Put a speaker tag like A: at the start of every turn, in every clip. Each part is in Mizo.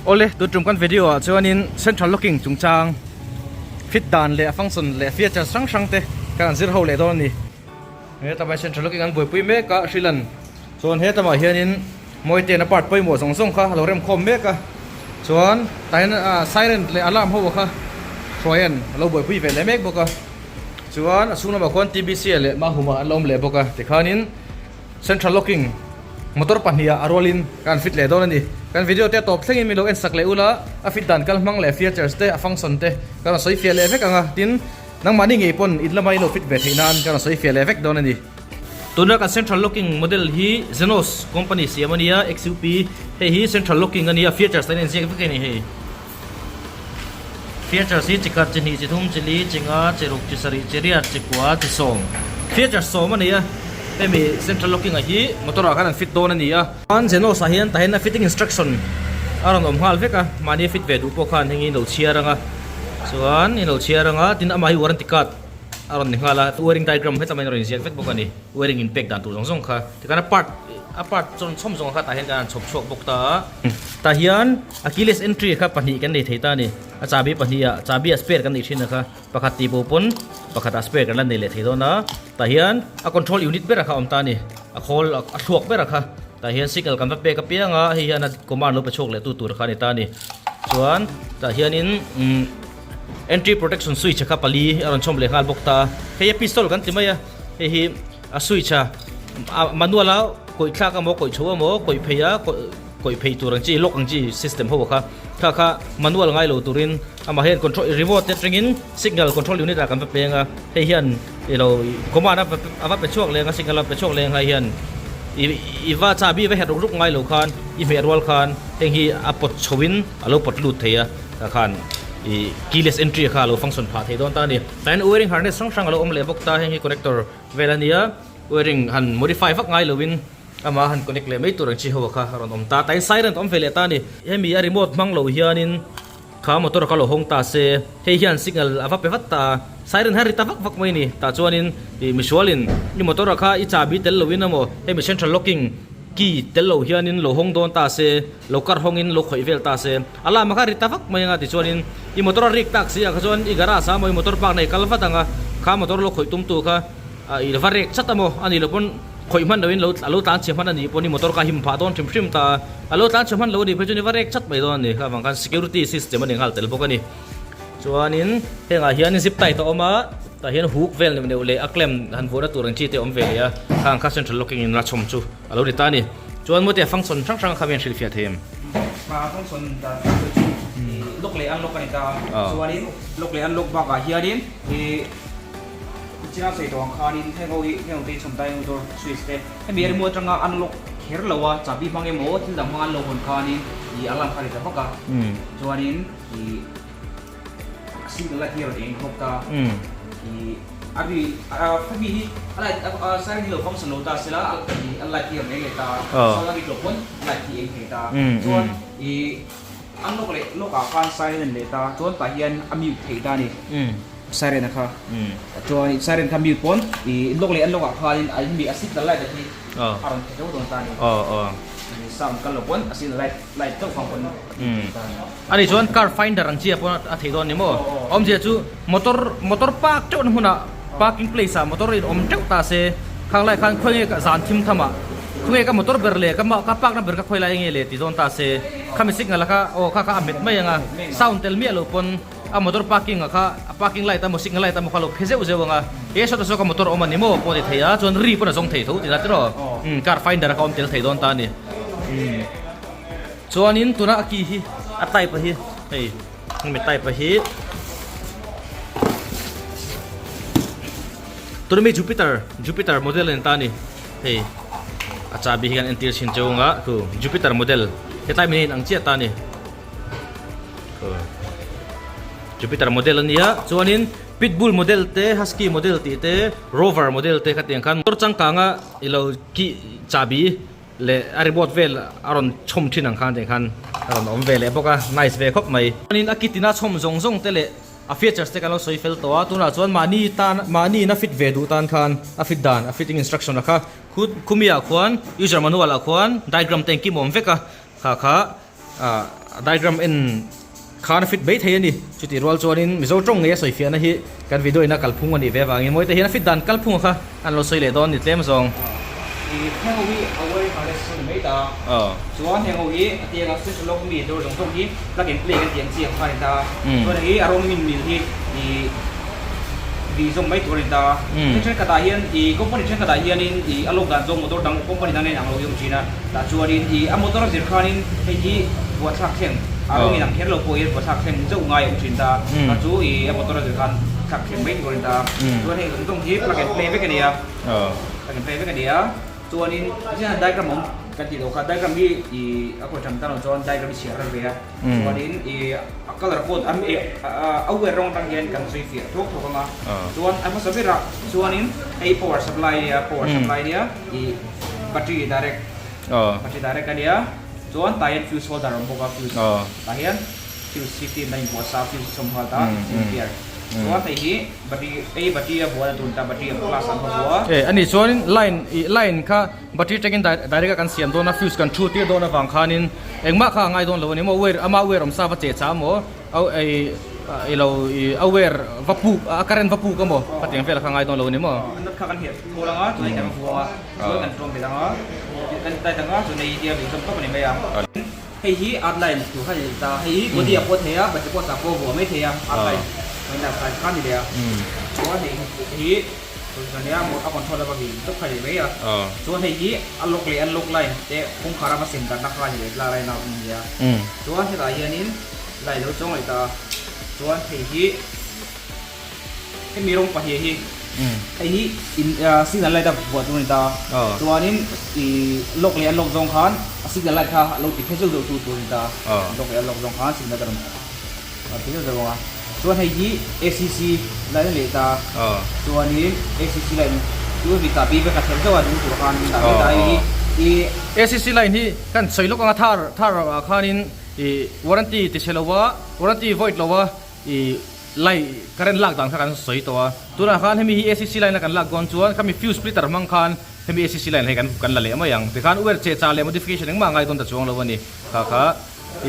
A: Awle, tun tum kan video ah chuanin central locking chungchang fit dan leh a function leh features hrang hrang te kan han zir ho leh dawn a ni. Hetlama central locking an buaipui mek a, Hrilan chuan hetlama hianin Mawite'n a part pawimawh zawng zawng kha a lo remkhawm mek a, chuan tah hian siren leh alarm ho kha Hruaia'n a lo buaipui ve leh mek bawk a, chuan a chhung lamah khuan TBC leh Mahuma an lo awm leh bawk a, tikhanin central locking motor pahniha a rualin kan fit leh dawn a ni. Kan video te a tawp thlengin min lo en sak leh ula, a fit dan kal hmang leh features te a function te kan rawn sawi fiah leh vek ang a, tin nangmahni ngei pawn in lama in lo fit ve theih nan kan rawn sawi fiah leh vek dawn a ni. Tuna kan central locking model hi Zenos company siam a nia, XUP, hei hi central locking a nia, features te an inziak vek a ni hei. Features hi chi khat, chi hnih, chi thum, chi li, chi nga, chi ruk, chi sarih, chi riat, chi kua, chi sawm. Features sawm a ni a, hemi central locking ah hi motor ah khan an fit dawn a ni a. Chuan Zenos ah hian tah hian a fitting instruction a rawn awm nghal vek a, mahni a fit ve duh pawh khan heng hi in lo chhiar ang a, chuan in lo chhiar ang a, tin amah hi warranty card a rawn ni nghal a, wiring diagram heta mai in a rawn inziak vek bawk a ni, wiring in pek dan tur zawng zawng kha tikhan a part a part chawn chhawm zawng kha tah hian kan han chhawp chhuak bawk ta a, tah hian a keyless entry kha pahnih kan nei thei ta a ni, a chahbi pahnih ah chahbi ah spare kan neih thin a kha pakhat tih bo pawn pakhat ah spare kan la nei leh thei dawn a, tah hian a control unit ber a kha a awm ta a ni, a khawl a thluak ber a kha tah hian signal kan va pek apiang a hei hian a command lo pe chhuak leh tu tur kha a ni ta a ni, chuan tah hianin umm. Entry protection switch kha pali a rawn chhawm leh nghal bawk ta a, hei a pistol kan ti mai a, hei hi a switch a manual a kawih thlak emaw kawih chho emaw kawih phei a kawih phei tur ang chi lock ang chi system ho kha kha kha manual ngai lo turin amah hian control remote te atangin signal control unit ah kan va peng a, hei hian ilo command a va pe chhuak leng a signal a pe chhuak leng lai hian i va chahbi va herh ruk ruk ngai lo khan i hmeh rual khan heng hi a pawt chho in a lo pawt lut thei a. Tah khan ih keyless entry kha a lo function phah thei dawn ta a ni. Tah hian wiring harness hrang hrang a lo awm leh bawk ta, heng hi connector vel a nia, wiring han modify vak ngai lovin amah han connect leh mai tur ang chi ho kha a rawn awm ta. Tah hian siren a awm ve leh ta a ni. Hemi a remote hmang lo hianin kha motor kha lo hawng ta se, hei hian signal a va pe vat ta a, siren hian ri ta vak vak mai a ni. Tah chuanin ih misualin i motor ah kha i chahbi tel lovin emaw hemi central locking key tel lo hianin lo hawng dawn ta se, lo kar hawngin lo khawih vel ta se, a lama kha ri ta vak mai anga tichuanin i motor a rik tak si ah kha chuan i garage ah maw i motor park na i kal vat anga kha motor lo khawih tum tu kha i va rek chat amaw a nih loh pawn khawih hman loin lo a lo tlan chhe hman a nih pawn i motor kha a him phah dawn hrim hrim ta a, a lo tlan chhe hman lo a nih phei chuan i va rek chat mai dawn a ni kha avang khan security system a ni nghal tel bawk a ni. Chuanin hengah hian zip tie te a awm a tah hian hook vel neuh neuh leh a clamp han vuahna tur ang chi te a awm ve leh a khang kha central locking in a chhawm chu a lo ni ta a ni. Chuan mawte a function hrang hrang kha mian hrilhfiah thei em?
B: A function dan hrang hrang chu lock leh unlock a ni ta a, chuanin lock leh unlock bakah hianin ih china sawi tawh ang khanin heng ho hi heng ho te hi chhawm ta in motor switch te hemi a remote atanga unlock kher lo a chahbi hmang emaw thil dang hmang an lo hawn khanin ih alarm kha a ri ta vak a, chuanin ih a single light hi a rawn eng bawk ta ih a ri a hemi hi a light a siren hi lo function lo ta sela a light hi a rawn eng leh ta sound a ri tawh pawn light hi eng thei ta chuan ih unlock leh lock ah khan siren a ni leh ta chuan tah hian a mute thei ta a ni siren a kha chuan siren kha mute pawn ih lock leh unlock ah khanin a hemi a signal light a hi a rawn thei tho dawn ta a ni sound kal lo pawn a signal light light chauh vang pawn a ti thei ta a ni.
A: A nih chuan car finder ang chi ah pawh a theih dawn ni maw? Awmzia chu motor motor park teuh na hmunah parking place ah motor in awm teuh ta se khang lai khan khawi nge ka zan thim tham ah khawi nge ka motor ber leh ka ka park na ber ka khawi lai nge le ti dawn ta se khami signal ah kha aw kha kha a met mai ang a sound tel miah lo pawn a motor parking ah kha a parking light a maw signal light a maw kha lo phe zeuh zeuh ang a he sawta saw ka motor awm a ni maw pawh a ti thei a chuan ri pawn a zawng thei tho ti na tiraw car finder ah kha awm tel thei dawn ta a ni. Chuanin tuna a ki hi a type a hi hei hemi type a hi tuna mi Jupiter Jupiter model a ni ta a ni hei a chahbi hi kan entir chhin cheu anga chu Jupiter model hetlai min ang chiah ta a ni Jupiter model a nia chuanin Pitbull model te Husky model tih te Rover model te khatiang khan motor changkanga ilo ki chahbi Leh a remote vel a rawn chhawm thin ang khan tih khan a rawn awm ve leh bawk a, nice ve khawp mai. Chuanin a kit ina chhawm zawng zawng te leh a features te kan lo sawi fel tawh a, tunah chuan mahni tan mahni in a fit ve duh tan khan a fit dan a fitting instruction a kha khu khumi ah khuan user manual ah khuan diagram te engkim a awm vek a, kha kha ah. diagram en khan a fit mai thei a ni. Chutih rual chuanin Mizo tawng ngei a sawi fiahna hi kan video ina kalphung a nih ve avangin mawi te hian a fit dan kalphung kha an lo sawi leh dawn ni tlem zawng.
B: I heng ho hi a wire harness chu a ni mai ta a, chuan heng ho hi a tianga switch lock mi dawr zawng zawng hi plug and play kan tih ang chi ang kha a ni ta a, chuan hei hi a rawng min mil hi i bih zawng mai tur a ni ta a, then thenkhatah hian i company thenkhatah hianin i a lock dan zawng motor dang company dang nen ang lo hi a awm thin a, tah chuanin i a motor a zir khanin hei hi buahthlak thleng a rawng inang kher lo pawh hian buahthlak thleng zauh ngai a awm thin ta a, tah chu i a motor a zir khan thlak thleng mai tur a ni ta a, chuan heng zawng zawng hi plug and play vek a ni a. Plug and play vek a ni a, chuanin hian diagram awm kan tih loh kha diagram hi i a khawi tham tan loh chuan diagram hi chhiar reng ve a, chuanin i a colour code a a wire rawng atang hian kan sawi fiah thuak thuak ang a, chuan a hmasa berah chuanin hei power supply a nia power supply a nia i battery direct battery direct a nia chuan tah hian fuse holder a awm bawk a fuse tah hian fuse hi tin a inbuah sa fuse a sawm nghal ta fifteen ampere chuan hei hi battery hei battery a buan a tun ta battery a plus an va bua.
A: E ani chuanin line ih line kha battery tangin direct a kan siam dawn a fuse kan thu tir dawn avang khanin engmah kha a ngai dawn lo ani maw wire ama wire awm sa va che cha maw au ei i lo ih a wire va puk a current va puk amaw khatiang vel kha a ngai dawn lo ani maw.
B: A nut kha kan hiat thawl anga chuan kan vuang a chuan kan tawm belh anga kan tight anga chuan hei hi a vei zawm tawp ani mai a. Hei hi art line tur kha ni leh ta, hei hi body ah pawh thei a, battery pawh chah pawh vuah mai thei a, art line mai lam khan kha ni leh a, chuan hei hi a nia a control a va vin tawp kha ni mai a, chuan hei hi a lock leh unlock line te kawngkhar a va sem darhna kha ni leh la line a awm a ni a, chuan hetah hianin line lo chuang leh ta, chuan hei hi. Hemi rawng pahnih hi hei hi in signal light a vuah tur a ni ta a, chuanin ih lock leh unlock zawng khan a signal light kha a lo ti phei zeuh zeuh tu tur a ni ta a, lock leh unlock zawng khan signal a rawn ti zeuh zeuh ang a, chuan hei hi acc light a ni leh ta a, chuanin acc line chu hemi chahbi vek a thlen zeuh a ding tur khan an dah mai ta a, hei hi ih.
A: Acc line hi kan sawi lawk ang a thar thar ah khanin ih warranty ti chhe lo a warranty void lo a ih. Lai current lak dan kha kan sawi tawh a, tunah khan hemi hi acc line a kan lak dawn chuan khami fuse splitter hmang khan hemi acc line hei kan kan la leh mai ang tikhan wire che chah leh modification engmah a ngai dawn ta chuang lo a ni kha kha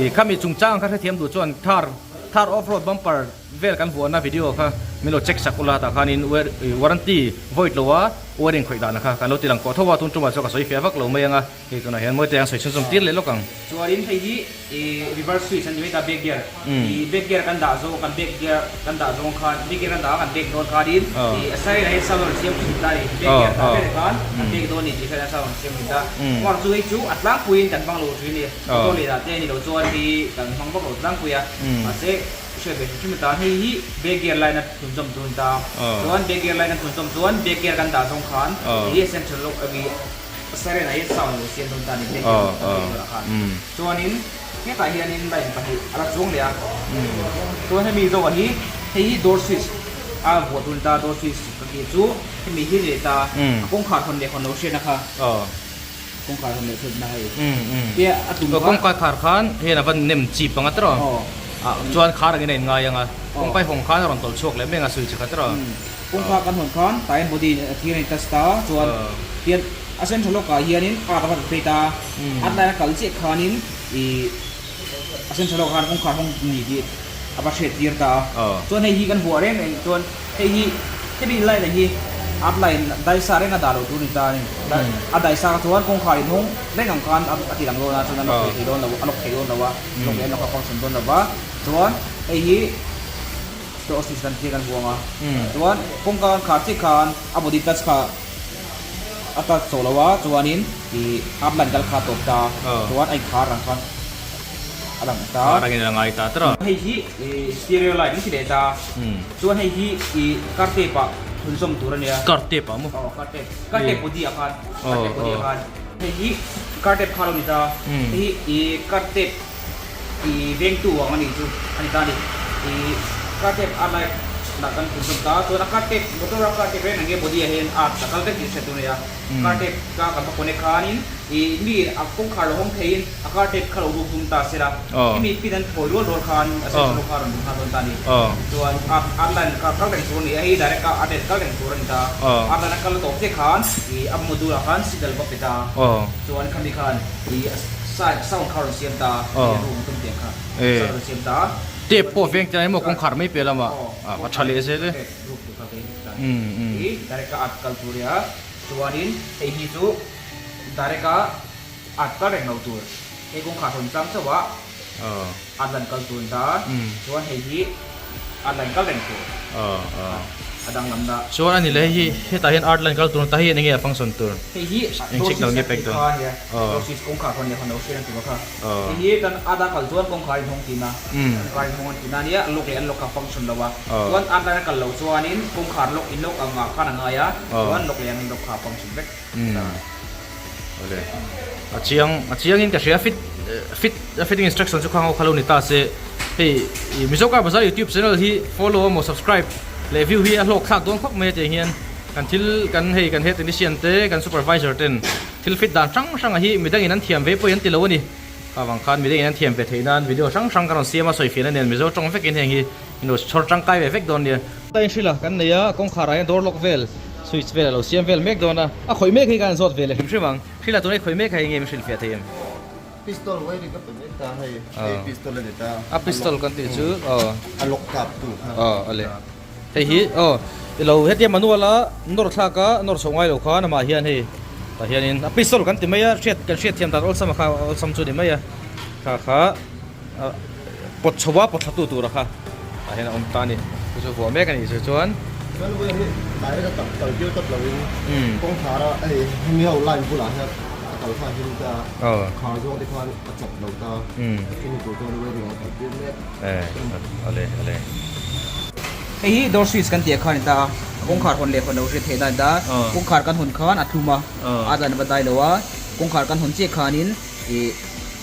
A: ih khami chungchang kha hrethiam duh chuan thar thar off road bumper vel kan vuahna video kha min lo check sak ula tah khanin wire ih warranty void lo a wiring khawih dan kha kan lo ti lang kawh tho a tun tumah chuan ka sawi fiah vak lo mai ang a hei tunah hian mawi te ang sawi chhunzawm tir leh lawk ang.
B: Chuanin hei hi I reverse switch an ti mai ta back gear i back gear kan dah zawng kan back gear kan dah zawng khan back gear kan dah a kan back dawn khanin i a side ah hian sound a rawn siam thin ta a ni back gear dah ber khan kan back dawn a ni tih hriat a sound a rawn siam thin ta chuan chu hei chu a tlangpuiin kan hmang lo thin a ni motor leh dah te a ni lo chuan hei kan hmang vak lo tlangpui a mahse hriat ve hrim hrim atan hei hi back gear line a thlunzawm tur a ni ta chuan back gear line a thlunzawm chuan back gear kan dah zawng khan i central lock Siren ah hian sound lo siam dawn ta a ni back gear kan tih tur ah khan. Chuanin hetah hianin line pahnih a la chuang leh a, chuan hemi zawkah hi hei hi door switch a vuah tur a ni ta, door switch ka tih chu hemi hi a ni leh ta, a kawngkhar hawn leh hawn lo hriatna kha, kawngkhar hawn leh hriatna hei tia a tum kha.
A: Kawngkai khar khan hian a va nem chip ang a tiraw, chuan khar angin a inngai ang a, kawngkai hawng khan a rawn tawlh chhuak leh mek a switch kha tiraw.
B: Kawngkhar kan hawn khan tain body a thir a ni touch ta, chuan tian a central lock ah hianin art a va phei ta. A line a kal chiah khanin ih a central lock ah khan kawngkhar hawng ni tih a va hriat tir ta a. Chuan hei hi kan vuah reng reng chuan hei hi hemi line ah hi a line dai sa reng a dah loh tur a ni ta a ni. A dai sa kha chuan kawngkhar in hawng reng ang khan a ti lang dawn a chuan a lock thei dawn lo a lock thei dawn lo a lock leh a lock a function dawn lo va. Chuan hei hi store switch kan thlir kan vuang a chuan kawngka kan khar chiah khan a body touch kha A touch tawh lo a chuanin ih up line kal kha a tawp ta chuan a inkhar ang khan a lang ta.
A: Khar angin a ngai ta tawh.
B: Hei hi ih stereo light an ti leh ta chuan hei hi ih car tape ah thunzawm tur a nia.
A: Car tape ah maw?
B: Aw car tape car tape body ah khan car tape body ah khan hei hi car tape kha lo ni ta hei hi ih car tape ih vengtu ang a nih chu a ni ta a ni ih car tape a light lah kan phun zawm ta chuan a car tape motor a car tape reng ang nge body ah hian a a kal vek tih hriat tur a nei a car tape ka kan va connect khanin ih mi a kawngkhar lo hawng theiin a car tape kha lo ruk tum ta sela hemi pin an thawi rual rual khan a sen thalo kha a rawn lut nghal dawn ta a ni chuan a a line kha kal reng tur a ni a hei direct a a line kal reng tur a ni ta a line a kal tawp chiah khan ih a module ah khan signal va pe ta chuan khami khan ih a. Sound kha rawn siam ta a, room tum tiang kha sound rawn siam ta a.
A: Tape pawh veng tiang emaw kawngkhar mai piah lamah a tha leh zel e.
B: Roof tur kha ka in ta hi direct a at kal tur a chuanin hei hi chu direct a at kal reng lo tur hei kawngkhar rawn tlang chauh a at lan kal tur ta chuan hei hi at lan kal reng tur a danglam dah.
A: Chuan a ni leh hei hi hetah hian art lan kal tur ta hi eng nge a function tur?
B: Hei hi
A: Eng signal nge pek dawn?
B: Kha nia door switch kawngkhar khaw nia khaw no hriat an ti bawk a hei hi kan ada kal chuan kawngkhar inhawng tihna kawngkhar inhawng an tihna nia lock leh unlock kha function lo a chuan ad line a kal loh chuanin kawngkhar lock in lock ang ah khan a ngai a chuan lock leh unlock kha function vek
A: Awle a chiang a chiangin ka hria fit fit fitting instruction chu khang ho kha lo ni ta se hei Mizo Car Bazaar YouTube channel hi follow emaw subscribe leh view hi a hlawk thlak dawn khawp mai a tiang hian Kan thil kan hei kan head technician te kan supervisor ten thil fit dan hrang hrang a hi midangin an thiam ve pawhin an ti lo a ni. Kha vang khan midangin an thiam ve theih nan video hrang hrang kan rawn siam a sawi fiahna nen Mizo tawng vekin heng hi in lo chhawr tangkai ve vek dawn nia. Ta in hrila kan nei a kawngkhar ah hian door lock vel switch vel a lo siam vel mek dawn a a khawih mek hi kan zawt ve leh hrim hrim ang. Hrila tuna i khawih mek hei nge min hrilh fiah thei em?
C: Pistol wiring ka pe mek ta hei hei pistol a ni ta.
A: A pistol kan tih chu aw.
C: A lock kap tu kha.
A: Aw a le. Hei hi aw i lo hetia manual a nawr thlak a nawr chhoh ngai lo khan amah hian hei tah hianin a pistol kan ti mai a hriat kan hriat thiam dan awlsam a kha awlsam chu a ni mai a kha kha pawt chho a pawt thla tu tur a kha tah hian a awm ta a ni chu chu vuah mek a nih chu chuan.
C: Chuan wire hi direct a kal kal tir tawp loin kawngkhar a hei hemi ho line bulah hian a kal khan him ta a khar zawng te khan a chak lo ta chumi tur chuan wiring a kal tir mek.
B: Hei hi door switch kan tih ah khan a ni ta a, kawngkhar hawn leh hawn lo hriat theih na a ni ta a, kawngkhar kan hawn khan a thlum a, a dan a va dai lo a, kawngkhar kan hawn chiah khanin ih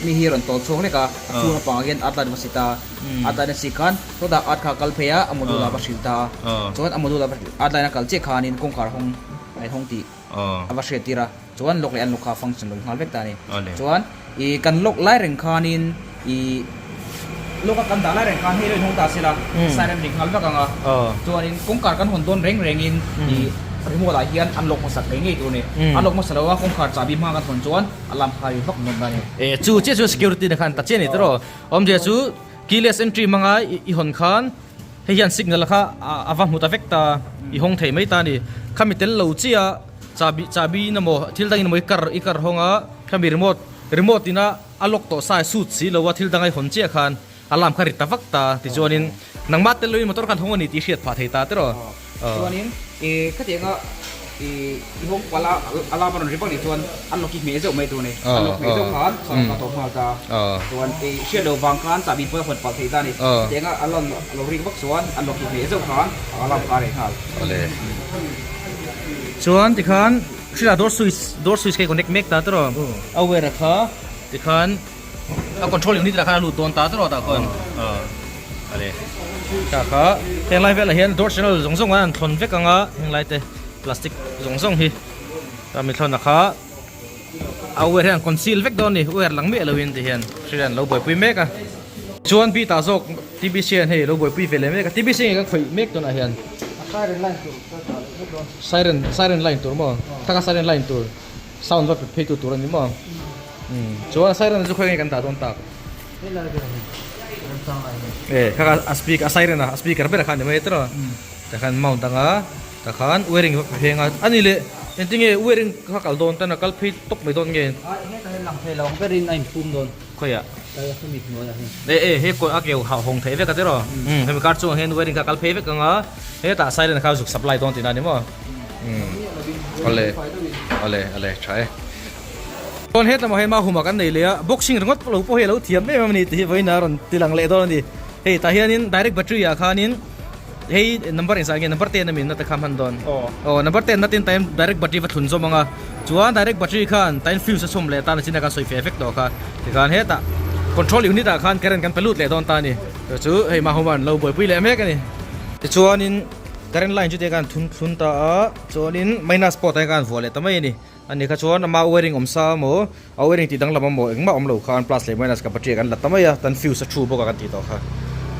B: mi hi rawn tawl chhuak lek a, a chhung lampangah hian a dan a va si ta a, a dan a si khan sawtah at kha a kal phei a, a module ah a va hrilh ta a, chuan a module ah a line a kal chiah khanin kawngkhar hawng a inhawng tih a va hriat tir a, chuan lock leh unlock kha function lo nghal vek ta a ni. Chuan ih kan lock lai reng khanin ih lock a kan dah lai reng khan hei lo inhawng ta sela siren ring nghal vek ang a, chuanin kawngkhar kan hawn dawn reng rengin ih remote ah hian unlock hmasa ngei ngei tur a ni. Unlock hmasa lo a kawngkhar chahbi hma kan hawn chuan alarm kha ri vak dawn ta a ni.
A: Eh chu chiah chu security na khan ta chiah a ni tiraw? Awmzia chu keyless entry hmanga i hawn khan Hei hian signal kha a va hmu ta vek ta, i hawng thei mai ta a ni. Khami tel lo chiah chahbi chahbi in emaw thil dangin emaw i kar i kar hawng a, khami remote remote ina a lock tawh sa suit si lo a thil danga i hawn chiah khan alarm kha ri ta vak ta tichuanin nangmah tel loin motor khan hawng a ni tih hriat phah thei ta tiraw.
B: Chuanin khatianga I hawng kual a alarm a rawn ri vak nih chuan an lock hi hmeh zeuh mai tur a ni. An lock hmeh zeuh khan sound kha a tawp nghal ta. Chuan i hriat loh vang khan chahbi pawh a hawn palh theih ta a ni. Hetianga alarm a lo rik vak chuan an lock hi hmeh zeuh khan alarm kha a reh nghal.
A: Chuan tikhan hrila door switch door switch kha i connect mek ta tiraw a wire kha tikhan a control unit ah khan a lut dawn ta tiraw tah khawn ale tah kha heng lai velah hian door channel zawng zawng an thlawn vek ang a heng lai te plastic zawng zawng hi ta mi thlawn a kha a wire hian conceal vek dawn a ni wire lang miah lo in ti hian hri an lo buaipui mek a chuan bit ah zawk T_B_C hian hei lo buaipui ve leh mek a T_B_C nge kan khawih mek tunah hian siren siren line tur maw thaka siren line tur sound va phei tu tur a ni maw. Umm chuan siren chu khawi nge kan dah dawn tak e kha kha a speaker a siren a speaker ber kha ni mai tiraw tah khan mount anga tah khan wiring va pe pheng a ani leh engtin nge wiring kha kal dawn tan a kal phei tawp mai dawn nge khawiah e e he kawt a keu hah hawng theih vek a tiraw umm hemi kar chungah hian wiring kha kal phei vek anga hetah siren kha zuk supply dawn tihna a ni maw umm awle awle awle tha e. Chuan hetlama hian Mahuma kan nei leh a, boxing ringawt lo pawh hi a lo thiam em em a ni tih hi vawiin a rawn ti lang leh dawn a ni. Hei tah hianin direct battery ah khanin hei number engzah nge number ten a min na te kha hman dawn. Aw number ten na tin time direct battery va thlun zawm ang a, chuan direct battery khan tain fuse a chhawm leh tan a chin a kan sawi feh vek tawh kha. Tikhan hetah control unit ah khan current kan pe lut leh dawn ta a ni. Chu chu hei Mahuma an lo buaipui leh mek a ni. Tichuanin current line chu tikhan thun thlun ta a, chuanin minus pawh tain khan vuah leh ta mai a ni. A ni kha chuan ama wiring awm sa emaw a wiring tih danglam emaw engmah awm lo khan plus leh minus ka battery kan la ta mai a tan fuse a thu bawk a kan tih tawh kha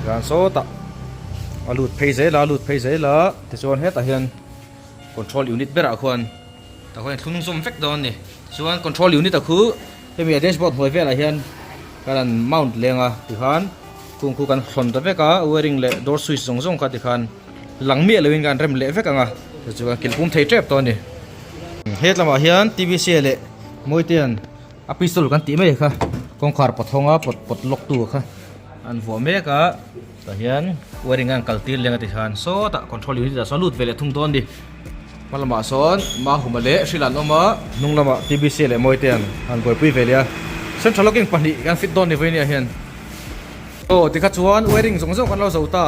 A: tikhan sawtah a lut phei zel a a lut phei zel a tichuan hetah hian control unit berah khuan tah khuan thlung zawm vek dawn a ni tichuan control unit a khu. Hemi a dashboard hnuai velah hian kan han mount leng a tikhan kung khu kan thlawn ta vek a wiring leh door switch zawng zawng kha tikhan lang miah loin kan rem leh vek ang a chu chu kan kilh pum thei tep tawh a ni. Hetlamah hian TVC leh Mawitean a pistol kan tih mai kha kawngkhar pathawng a pawt pawt lawk tu kha an vuah mek a tah hian wiring a an kal tir leng a tikhan sawtah control unit ah sawn lut ve leh thung dawn a ni. Hma lamah sawn Mahuma leh Hrila an awm a, hnung lamah TBC leh Mawite an han buaipui ve leh a, Central locking pahnih kan fit dawn ni vawinia hian. Aw tikha chuan wiring zawng zawng kan lo zo ta,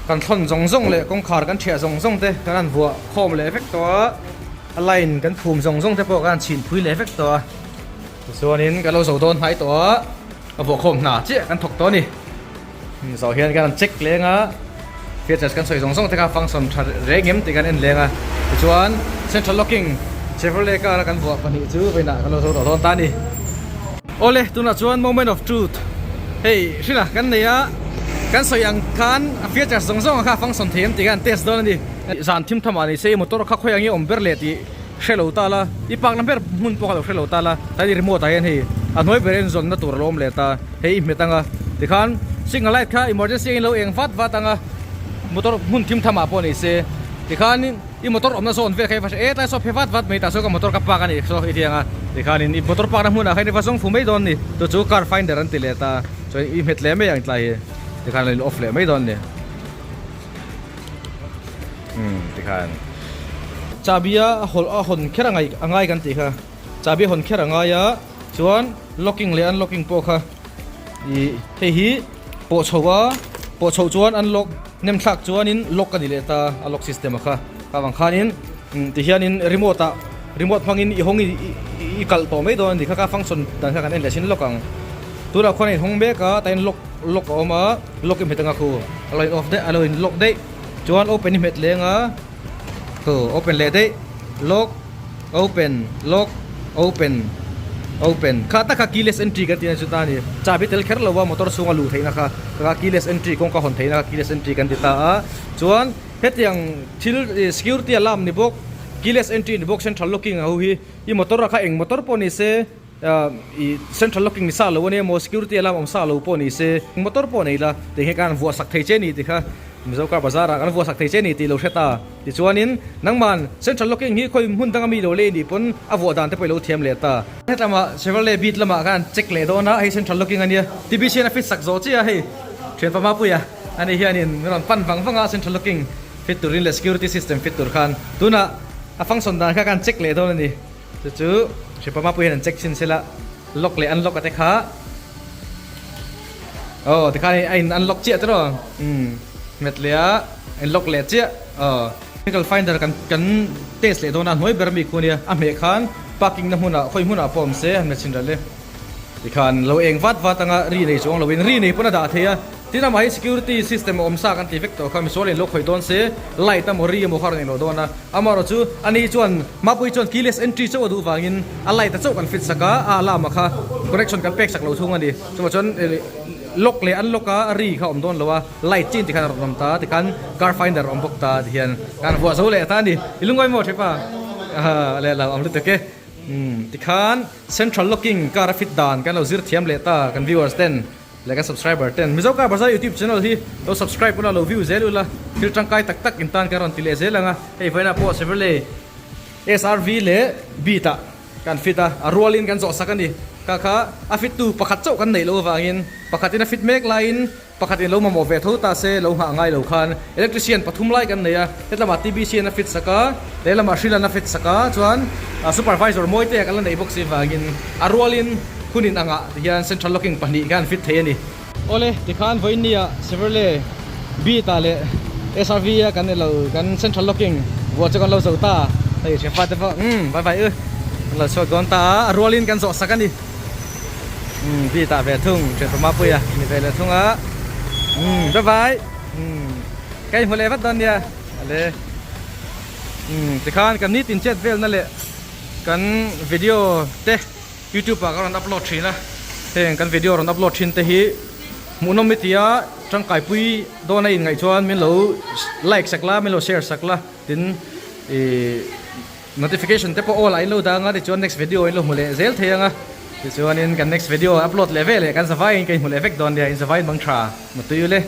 A: kan thlawn zawng zawng leh kawngkhar kan thiah zawng zawng te kan han vuah khawm leh vek tawh a, a line kan phum zawng zawng te pawh kan han chhin phui leh vek tawh a, tichuanin kan lo zo dawn hnai tawh a, a vuah khawm hna chiah kan thawk tawh a ni. Zawh hian kan han check leng a, features kan sawi zawng zawng te kha function tha reng em tih kan en leng a, tichuan central locking Chevrolet car a kan vuah pahnih chu vawiinah kan lo zo tawh dawn ta a ni. Awle tunah chuan moment of truth hei hrila kan nei a, kan sawi ang khan a features zawng zawng kha function thei em tih kan test dawn a ni. Zan thim tham ah ni se motor kha khawi ang i awm ber leh tih hre lo ta la, i park na ber hmun pawh kha lo hre lo ta la, tlai remote ah hian hei a hnuai ber en zawnna tur a lo awm leh ta. Hei i hmet anga tikhan signal light kha emergency engin lo eng vat vat anga motor hmun thim tham ah pawh ni se tikhan i motor awmna zawn vel kha i va hre e tlai saw phe vat vat mai tah sawn ka motor ka park a nih saw i ti anga tikhan in i motor park na hmunah khan i va zawng fu mai dawn ni chu chu car finder an ti leh ta chuan i hmet leh mai ang tlai hi tikhan a in off leh mai dawn ni umm tikhan chahbi a a hawn kher a ngai kan tih kha chahbi a hawn kher a ngai a. Chuan locking leh unlocking pawh kha ih hei hi pawh chho a pawh chhoh chuan unlock nem thlak chuanin lock a ni leh ta a lock system a kha kha vang khanin ti hianin remote ah remote hmangin i hawng i kalh tawh mai dawn a ni kha kha function dan kha kan en leh chin lawk ang tunah khuan a inhawng mek a tain lock lock a awm a lock i hmet anga khu a lo in off daih a lo in lock daih chuan open i hmet leng a khu open leh daih lock. Open, lock, open, open kha tak kha keyless entry kan tih na chu ta a ni. Chahbi tel kher lo a motor chhunga luh theihna kha kha keyless entry kawngka hawn theihna kha keyless entry kan ti ta a. Chuan hetiang thil security alarm ni bawk keyless entry ni bawk central locking ho hi i motor ah kha eng motor pawh ni se i central locking ni sa lo a nia maw security alarm awm sa lo pawh ni se motor pawh nei la tih hi khan vuah sak thei che ni tih kha Mizo car bazar ah kan vuah sak thei che ni tih lo hre ta. Tichuanin, nangman Central Locking hi khawi hmun danga mi lo lei nih pawn a vuah dan te pawh i lo thiam leh ta. Hetlama Chevrolet Beat lamah khan check leh dawn a, hei Central Locking a nia. TBC hian a fit sak zawh chiah a hei, thianpa Mapuia ani hianin min rawn pan vang vang a Central Locking fit turin leh Security System fit tur khan. Tunah a function dan kha khan check leh dawn a ni. Chu chu thianpa Mapuia hian an check chhin sela, lock leh unlock a te kha. Aw tikhan a in unlock chiah tiraw? Umm hmet leh a in lock leh chiah aw. Vehicle finder kan kan test leh dawn a hnuai ber ami khu ania a hmeh khan parking na hmunah khawi hmunah pawh awm se a hmet chhin ral e. Tikhan lo eng vat vat anga ri nei chuang loin ri nei pawn a dah thei a tin amah hi security system a awm sa kan ti vek tawh kha misual in lo khawih dawn se light emaw ri emaw kha a rawn englo dawn a amaherawh chu ani chuan Mapui chuan keyless entry chauh a duh vangin a light a chauh kan fit sak a a alarm a kha connection kan pek sak lo thung a ni. Chuvang chuan lock leh unlock a ri kha a awm dawn lo a, light chin tikhan a rawn awm ta tikhan car finder a awm bawk ta tihian kan vuah zo leh ta a ni. I lungawi maw Thepa? Ahaa leh lo awm lutuk e. Umm tikhan central locking car a fit dan kan lo zir thiam leh ta kan viewers ten. Leh kan subscriber ten Mizo Car Bazaar YouTube channel hi lo subscribe ula lo view zel ula thil tangkai tak tak in tan kan rawn ti leh zel ang a hei vawiinah pawh Chevrolet SRV leh Beat ah kan fit a a rualin kan zawh sak a ni kha kha a fit tu pakhat chauh kan neih loh avangin pakhatin a fit mek laiin pakhatin lo mamawh ve tho ta se lo nghah ngai lo khan electrician pathum lai kan nei a hetlama TBC an a fit sak a lehlamah Hrilan a fit sak a chuan supervisor Mawite a kan la neih bawk si vangin a rualin Hun in angah ti hian central locking pahnih khan fit thei a ni. Awle, tikhan vawiin ah Chevrolet Beat ah leh SRV a kan elo kan central locking vuah chu kan lo zo ta. Hei thian fate pawh umm vai vai u kan lo chhuak dawn ta a, a rualin kan zawh sak a ni. Umm Beat ah ve thung thian pama pui a ni ve leh thung a. Umm bye bye umm ka inhmu leh vat dawn nia ale. Umm tikhan kan nitin chet velna leh kan video te. Youtube ah ka rawn upload thin a, heng kan video rawn upload thin te hi hmuhnawm i tia tangkaipui dawn a inngaih chuan min lo like sak la, min lo share sak la tin ih Notification te pawh all ah in lo dah anga tichuan next video in lo hmu leh zel thei anga tichuanin kan next video upload leh veleh kan zavaiin ka inhmu leh vek dawn nia in zavaiin mang tha mutui ule.